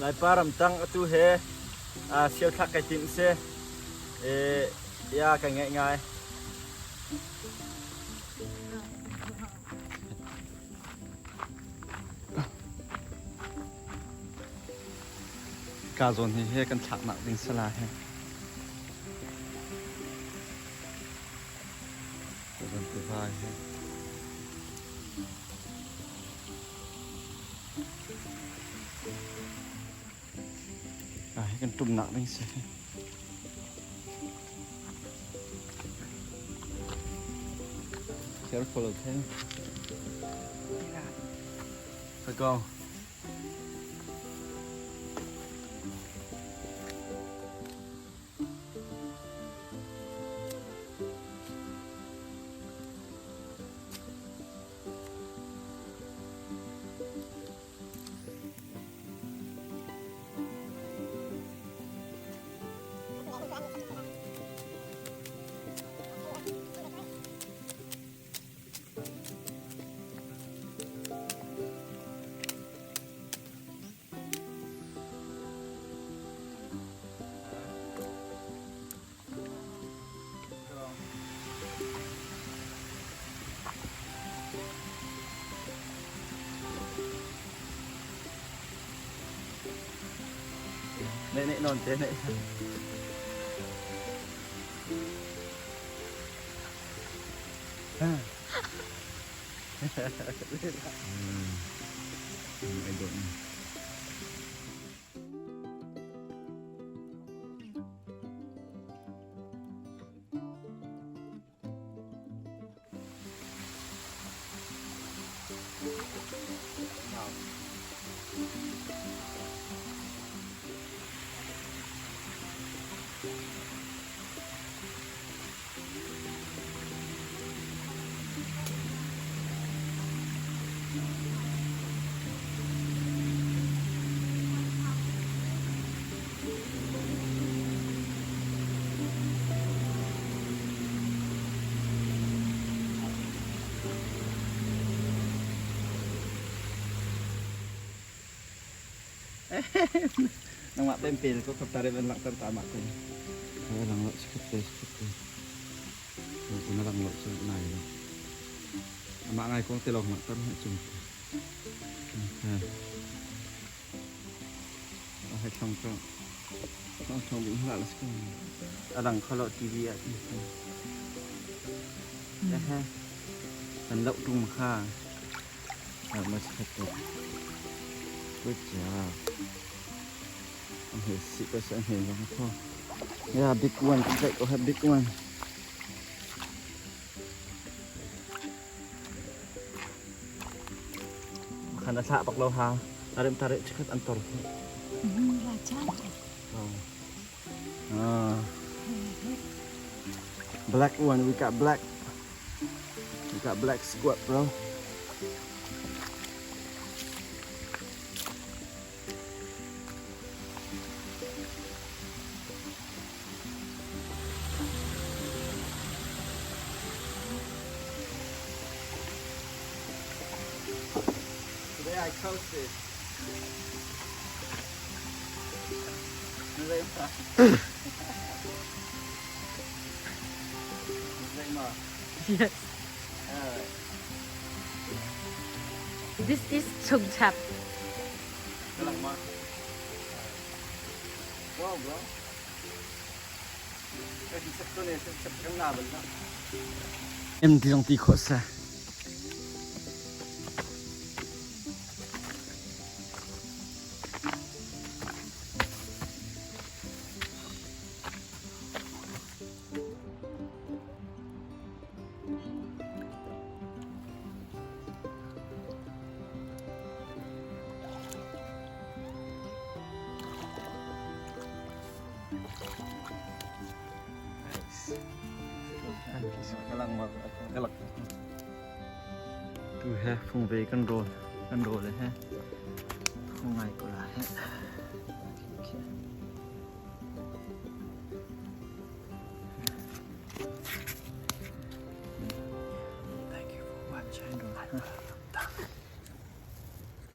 Laipa ramtang atu he sio thlak kai tim si. Ya ka ngaih ngai. Ka zawn hi he kan thlaknak ding sala he. Ka zawn tiva he. Ka hi kan ṭumnak ding si. Careful, okay? Let's go. Nih nih non te nih. I don't know. Nangmah pempel ko kaptare ban langhter ta mah kun. Lang lo sikhat te sikhat te. Kun lang lo chu nai lo. Amah ngai kong te lawng langhter ha chung. Hai thong ko. Thong thong ding hlah la sikon. Adang kholo TV ah ti. Eh Kan loh tung kha. Ma sikhat te. Good job. Ang he si ko sa he lang ko. Yeah, big one. Kan ko have big one. Khan a thlah bak lo ha. Tarim tarik chikat an tor. Ah. Black one, we got black. We got black squad, bro. Today I coasted. Yes. This is Chungchap. Go, bro. Em ti zong ti khawh sa. Tu he phung ve kan rawl kan rawl he thu ngai ko la he. Thank you for watching.